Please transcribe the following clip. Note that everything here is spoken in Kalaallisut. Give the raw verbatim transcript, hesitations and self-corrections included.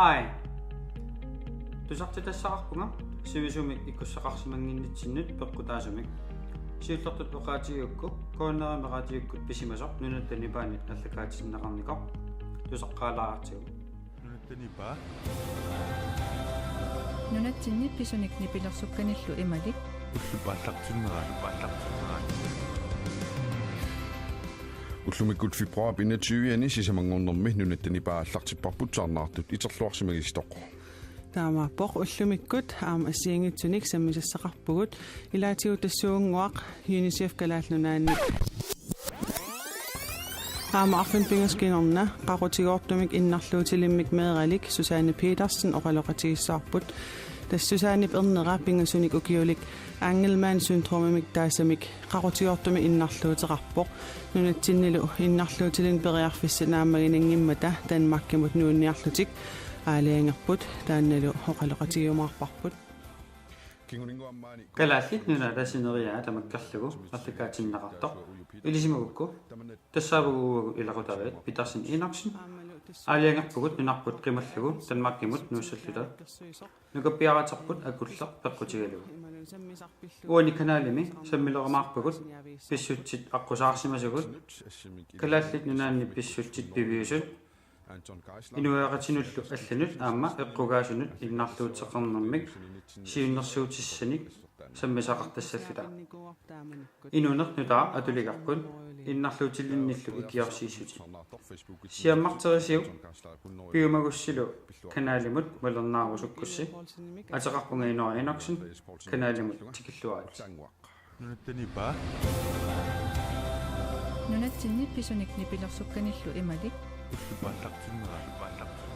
Ai. Tusartitassaqarpunga sivisumik ikkussaqarsimannginnitsinnut peqqutaasumik. Siullertut oqaatigigukku K N R-imi raatiukkut pisimasoq Nunatta Nipaanit aallakaatinneqarnikoq tusaqqaalaartigu. Nunatta Nipaa. Nunatsinni pisunik nipilersukkanillu imalik. Ullup aallartinnera, ullup aallartinnera. Ullumikkut februar enogtyve-ani sisamanngornermi Nunatta Nipaa aallartipparput, saarnaartut iterluarsimagistoq. Taamaappoq, ullumikkut aamma assigiinngitsunik sammisassaqarpugut, ilaatigut tassuunnguaq UNICEF Kalaallit Nunaanni. Aamma arfineq-pingasut kingorna qaqutigoortumik innarluutilimmik meeralik Susanne Petersen oqaloqatigissavarput. Tassa Susannep ernera pingasunik ukiulik Angelman syndromimik taassamik qaqutigoortumik innarluuteqarpoq. Nunatsinnilu innarluutilinnut periarfissat naammaginanngimmata Danmarkimut nuunniarlutik aalajangerput, taannalu oqaloqatigiumaarparput. Kalaallit Nunaata sineriaa tamakkerlugu aallakaatinneqartoq ilisimagukku tassaavugut uagut ilaqutariit Petersen Enoksen aalajangerpugut nunarput qimallugu Danmarkimut nuussalluta. Nukappiaraterput Akulleq peqqutigalugu. Uani kanalimi sammilerumaarpagut pissutsit aqqusaarsimasugut, Kalaallit Nunaanni pissutsit piviusut, inuiaqatinullu allanut aamma eqqugaasunut innarluuteqarnermik siunnersuutissanik sammisaqartassalluta. Inuuneq nutaaq atuligarput innarluutilinnillu ikiorsiissutit. Siammarterisiuk piumagussilu kanalimut malinnaarusukkussi. Ateqarpunga Inora Enoksen, kanalimut tikilluarit. Nunatta Nipaa. Nunatsinni pisunik nipilersukkanillu imalik. Ullup aallartinnera, ullup aallartinnera.